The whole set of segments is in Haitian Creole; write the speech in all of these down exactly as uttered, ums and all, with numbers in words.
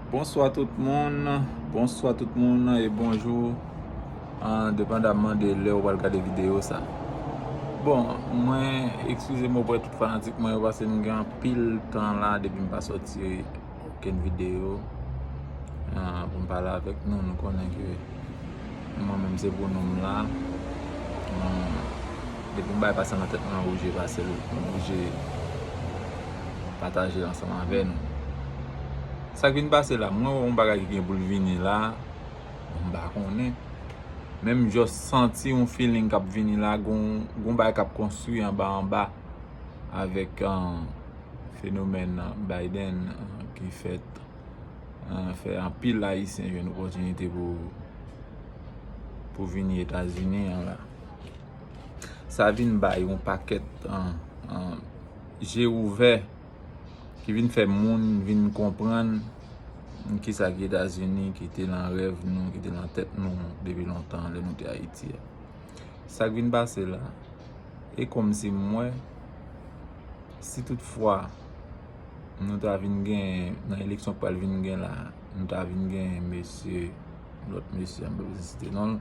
Bonswa tout moun, bonswa tout moun e bonjou, an, depandamman de lè ou pral gade videyo sa. Bon, mwen, eskize m oprè tout fanatik mwen yo, paske m gen anpil tan la depi m pa sòti okenn videyo, an, pou m pale avèk nou. Nou konnen ke mwen menm se pou nou m la. An, depi m bay pase nan tèt mwen, oblije pase l, oblije pataje l ansanm avè nou. Sa k vin pase la, mwen wè yon bagay ki gen pou l vini la, m pa konnen. Men m just santi yon feeling k ap vini la, gon, gon bagay k ap konstwi anba anba avèk, an, fenomèn, an, Biden, an, ki fèt, an, fè anpil Ayisyen jwenn opòtinite pou, pou vini Etazini an la. Sa vin bay yon pakèt, an, an, je ouvè ki vin fè moun vin konprann kisa ki Etazini, ki te nan rèv nou, ki te nan tèt nou depi lontan lè nou te Ayiti a. Sa k vin pase la, e kòmsi m wè, si toutfwa nou ta vin gen, nan eleksyon k pral vin gen la, nou ta vin gen mesye, lòt mesye, m pa bezwen site non l,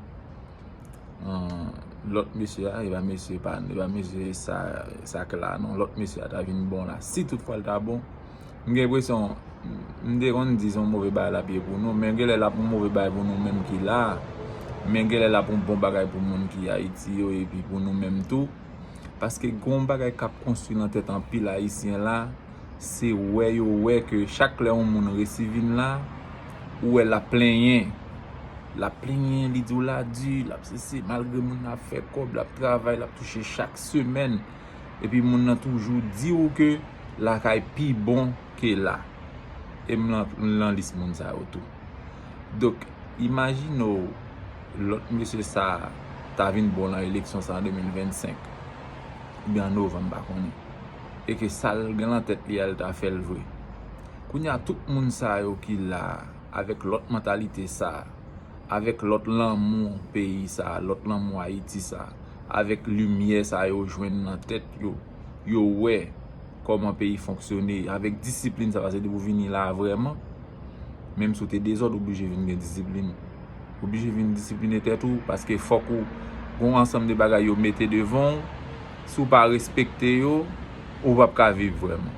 an, lòt mesye a, e pa mesye pa, e pa mesye sa, sa k la non, lòt mesye a ta vin bon la. Si toutfwa l ta bon, m gen enpresyon, m te konn di se yon move bagay l ap ye pou nou, men genlè l ap yon move bagay pou nou menm ki la, men genlè l ap yon bon bagay pou moun ki Ayiti yo, epi pou nou menm tou. Paske gon bagay k ap konstwi nan tèt anpil Ayisyen la, se wè yo wè ke chak lè yon moun resi vin la, ou wè l ap plenyen. L ap plenyen, li di w la di, l ap sesi, malgre moun nan ap fè kòb, l ap travay, l ap touche chak semèn. Epi moun nan toujou di w ke lakay pi bon ke la. E m lan, m lan lis moun sa yo tou. Donk, imajine w, lòt mesye sa a ta vin bon nan eleksyon sa a an de mil vennsenk, oubyen an novanm, m pa konnen, e ke sa l gen nan tèt li a, l ta fè l vre. Kounye a, tout moun sa yo ki la a, avèk lòt mantalite sa a, avèk lòt lanmou peyi sa a, lòt lanmou Ayiti sa a, avèk limyè sa a yo jwenn nan tèt yo, yo wè kòman peyi fonksyone, avèk disiplin sa a, paske depi w vini la a vrèman, menm si w te dezòd, ou oblije vin gen disiplin. Ou oblije vin disipline tèt ou, paske fòk ou gen yon ansanm de bagay yo mete devan w, si w pa respekte yo, ou p ap ka viv vrèman.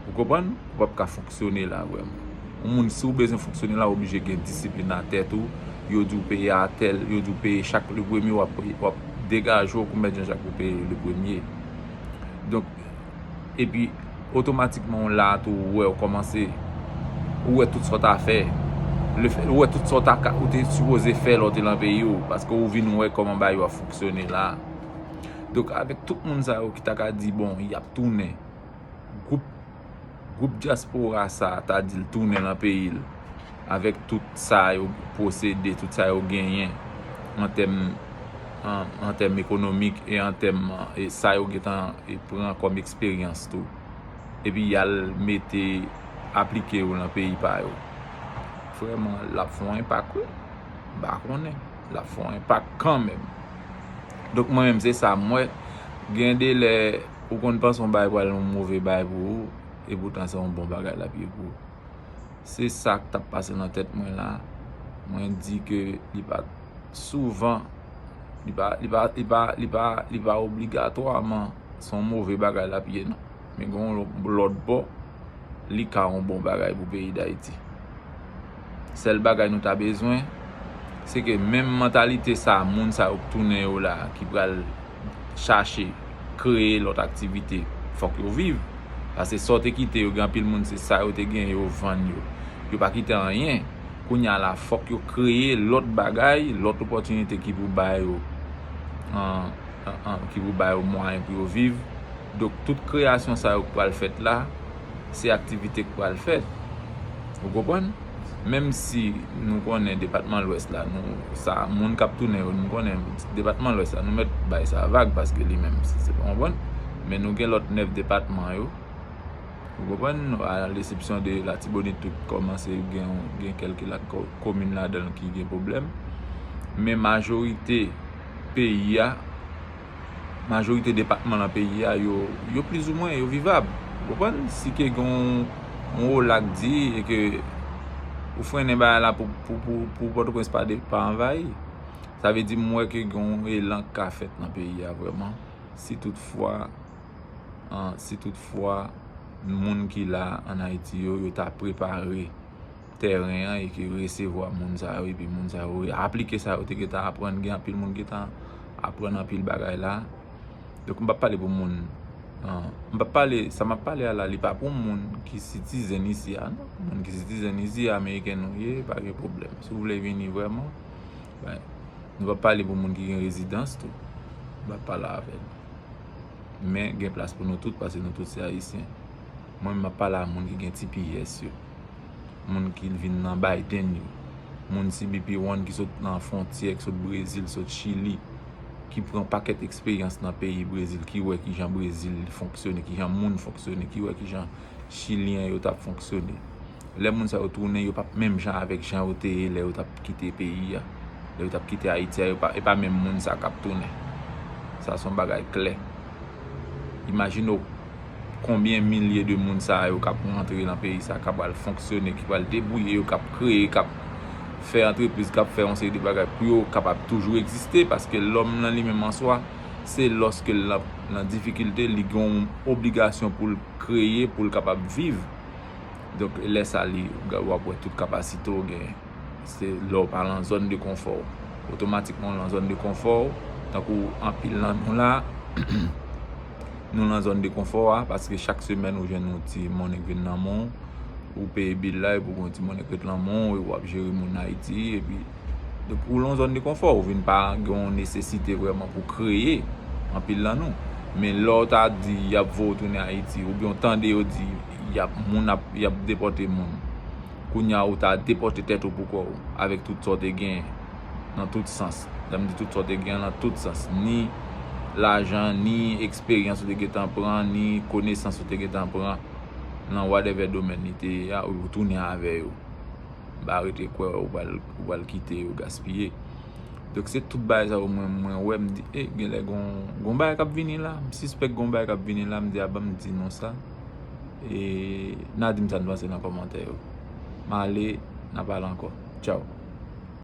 Ou konprann? Ou p ap ka fonksyone la vrèman. Yon moun, si w bezwen fonksyone la, ou oblije gen disiplin nan tèt ou. Yo di w peye a tèl, yo di w peye chak le premye, w ap, w ap degaje w kou Mèt Jan Jak pou peye le premye. Donk, epi, otomatikman, w la tou, ou wè, w kòmanse, ou wè tout sa w ta fè. Le fè, ou wè tout sa w ta ka, ou te sipoze fè lè w te nan peyi w, paske ou vin wè kòman bagay yo ap fonksyone la. Donk, avèk tout moun sa yo ki ta ka di, bon, y ap tounen, gwoup, gwoup dyaspora sa a ta di l tounen nan peyi l, avèk tout sa yo posede, tout sa yo genyen, an tèm, an, an tèm ekonomik e an tèm, e sa yo gentan, e pran kòm eksperyans tou. Epi y al mete, aplike yo nan peyi pa yo. Vrèman, l ap fè yon enpak, wi. M pa konnen. L ap fè yon enpak kanmenm. Donk, mwen menm, se sa m wè. Gen de lè, ou konn panse yon bagay pral yon move bagay pou ou, epoutan se yon bon bagay l ap ye pou ou. Se sa k t ap pase nan tèt mwen la. Mwen di ke li pa t souvan, li pa, li pa, li pa, li pa, li pa obligatwaman se yon move bagay l ap ye, non. Men gen yon lòt bò, li ka yon bon bagay pou peyi Dayiti. Sèl bagay nou ta bezwen, se ke menm mantalite sa a, moun sa yo k tounen yo la, ki pral chache kreye lòt aktivite, fòk yo viv. Paske sa w te kite yo, gen anpil moun, se sa yo te gen, yo vann yo. Yo pa kite anyen. Kounye a la, fòk yo kreye lòt bagay, lòt opòtinite ki pou ba yo, an, an, an, ki pou ba yo mwayen pou yo viv. Donk, tout kreyasyon sa yo k pral fèt la, se aktivite k pral fèt. Ou konprann? Menm si nou konnen depatman Lwès la, nou, sa, moun k ap tounen yo, nou konnen depatman Lwès la, nou mèt bay sa vag, paske li menm, se, se pa konprann. Men nou gen lòt nèf depatman yo. Ou konprann? A lesepsyon de Latibonit, tout kòmanse gen, gen kèlke la, ko-, komin ladan l ki gen pwoblèm. Men majorite peyi a, majorite depatman nan peyi a, yo, yo plizoumwen, yo vivab. Ou konprann? Si ke gen yon, yon ola k di e ke Pou frennen bagay la, pou, pou, pou, pou Pòtoprens pa, de, pa anvayi. Sa vle di, m wè ke gen yon elan k ka fèt nan peyi a vrèman. Si toutfwa, an, si toutfwa moun ki la ann Ayiti yo, yo ta prepare tèren an e ke resevwa moun sa yo, epi moun sa yo aplike sa yo te gentan aprann. Gen anpil moun gentan aprann anpil bagay la. Donk, m p ap pale pou moun, an, m p ap pale, sa m ap pale a la, li pa pou moun ki sitizen isi a, non. Moun ki sitizen isi a, ameriken nou ye, pa gen pwoblèm. Si w vle vini vrèman, ben, nou p ap pale pou moun ki gen rezidans tou. M p ap pale avè l. Men gen plas pou nou tout, paske nou tout se ayisyen. Mwen, m ap pale a moun ki gen T P S yo. Moun ki vin nan Biden yo. Moun C B P One ki sot nan fwontyè, ki sot Brezil, sot Chili, ki pran pakèt eksperyans nan peyi Brezil, ki wè kijan Brezil fonksyone, kijan moun fonksyone, ki wè kijan Chilyen yo t ap fonksyone. Lè moun sa yo tounen, yo p ap menm jan avèk jan yo te ye lè yo t ap kite peyi a. Lè yo t ap kite Ayiti a, yo pa, e pa menm moun sa k ap tounen. Sa se yon bagay klè. Imajine w konbyen milye de moun sa yo k ap rantre nan peyi sa, k ap al fonksyone, ki pral debouye yo, k ap kreye, k ap fè antrepriz, k ap fè yon seri de bagay pou yo kapab toujou egziste, paske lòm nan li menm an swa, se lòske l nan, nan difikilte, li gen yon obligasyon pou l kreye, pou l kapab viv. Donk, lè sa li, w ap wè tout kapasite w gen. Se lè w pa lan zòn de konfò w. Otomatikman, w lan zòn de konfò w. Tankou anpil nan nou la, nou lan zòn de konfò a, paske chak semèn ou jwenn yon ti monnen k vin nan men w, ou peye bil la, epi w gen yon ti monnen k ret lan men w, epi w ap jere moun Ayiti, epi, donk, ou lan zòn de konfò, ou vin pa gen yon nesesite vrèman pou kreye, anpil nan nou. Men lè w ta di y ap voye w tounen Ayiti, oubyen w tande yo di y ap, moun ap, y ap depòte moun. Kounye a, ou ta depòte tèt ou pou kò w, avèk tout sa w te genyen, nan tout sans. Lè m di tout sa w te genyen, nan tout sans. Ni lajan, ni eksperyans ou te gentan pran, ni konesans ou te gentan pran, nan whatever domèn li te ye a, ou tounen avè yo. M pa rete kwè ou pral, ou pral kite yo gaspiye. Donk, se tout bagay sa yo mwen, mwen wè, m di, e, genlè gon, gon bagay k ap vini la. M sispèk gon bagay k ap vini la, m di, a, ban m di nou sa. E, n a di m sa n panse nan kòmantè yo. M ale, n a pale ankò. Tchaw.